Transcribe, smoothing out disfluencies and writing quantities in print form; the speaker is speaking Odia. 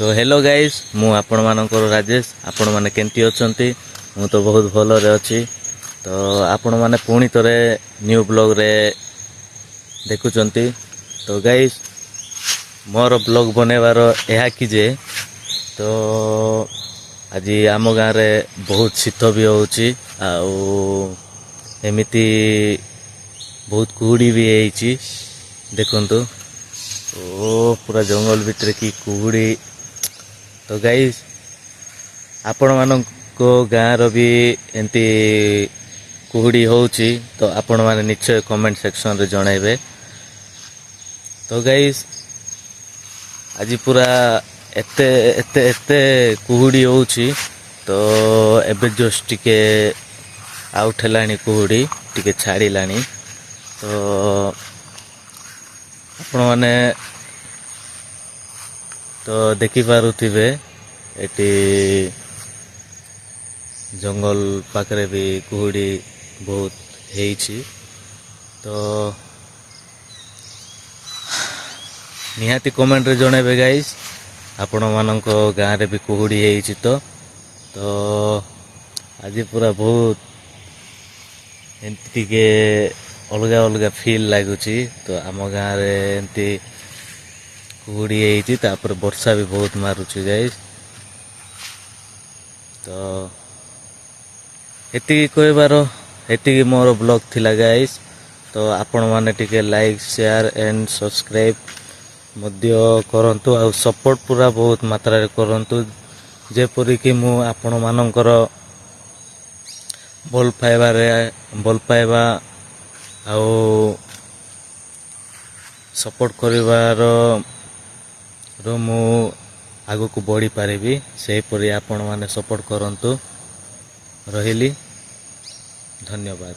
ସୋ ହ୍ୟାଲୋ ଗାଇସ୍, ମୁଁ ଆପଣମାନଙ୍କର ରାଜେଶ। ଆପଣମାନେ କେମିତି ଅଛନ୍ତି? ମୁଁ ତ ବହୁତ ଭଲରେ ଅଛି। ତ ଆପଣମାନେ ପୁଣି ଥରେ ନ୍ୟୁ ବ୍ଲଗ୍ରେ ଦେଖୁଛନ୍ତି। ତ ଗାଇସ୍, ମୋର ବ୍ଲଗ୍ ବନେଇବାର ଏହା କି ଯେ ତ ଆଜି ଆମ ଗାଁରେ ବହୁତ ଶୀତ ବି ହେଉଛି ଆଉ ଏମିତି ବହୁତ କୁହୁଡ଼ି ବି ହେଇଛି। ଦେଖନ୍ତୁ, ଓ ପୁରା ଜଙ୍ଗଲ ଭିତରେ କି କୁହୁଡ଼ି! ତ ଗାଇସ୍, ଆପଣମାନଙ୍କ ଗାଁର ବି ଏମିତି କୁହୁଡ଼ି ହେଉଛି ତ ଆପଣମାନେ ନିଶ୍ଚୟ କମେଣ୍ଟ ସେକ୍ସନରେ ଜଣାଇବେ। ତ ଗାଇସ୍, ଆଜି ପୁରା ଏତେ ଏତେ ଏତେ କୁହୁଡ଼ି ହେଉଛି। ତ ଏବେ ଜଷ୍ଟ ଟିକେ ଆଉଟ୍ ହେଲାଣି, କୁହୁଡ଼ି ଟିକେ ଛାଡ଼ିଲାଣି। ତ ଆପଣମାନେ ତ ଦେଖିପାରୁଥିବେ, ଏଠି ଜଙ୍ଗଲ ପାଖରେ ବି କୁହୁଡ଼ି ବହୁତ ହେଇଛି। ତ ନିହାତି କମେଣ୍ଟରେ ଜଣାଇବେ ଗାଇସ୍, ଆପଣମାନଙ୍କ ଗାଁରେ ବି କୁହୁଡ଼ି ହେଇଛି ତ। ତ ଆଜି ପୁରା ବହୁତ ଏମିତି ଟିକେ ଅଲଗା ଅଲଗା ଫିଲ୍ ଲାଗୁଛି। ତ ଆମ ଗାଁରେ ଏମିତି କୁହୁଡ଼ି ହେଇଛି, ତାପରେ ବର୍ଷା ବି ବହୁତ ମାରୁଛି ଗାଇସ୍। ତ ଏତିକି କହିବାର, ଏତିକି ମୋର ବ୍ଲଗ୍ ଥିଲା ଗାଇସ୍। ତ ଆପଣମାନେ ଟିକେ ଲାଇକ୍, ସେୟାର ଆଣ୍ଡ ସବସ୍କ୍ରାଇବ୍ ମଧ୍ୟ କରନ୍ତୁ ଆଉ ସପୋର୍ଟ ପୁରା ବହୁତ ମାତ୍ରାରେ କରନ୍ତୁ, ଯେପରିକି ମୁଁ ଆପଣମାନଙ୍କର ଭଲ ପାଇବା ଆଉ ସପୋର୍ଟ କରିବାର ରୁ ମୁଁ ଆଗକୁ ବଢ଼ିପାରିବି। ସେହିପରି ଆପଣମାନେ ସପୋର୍ଟ କରନ୍ତୁ। ରହିଲି, ଧନ୍ୟବାଦ।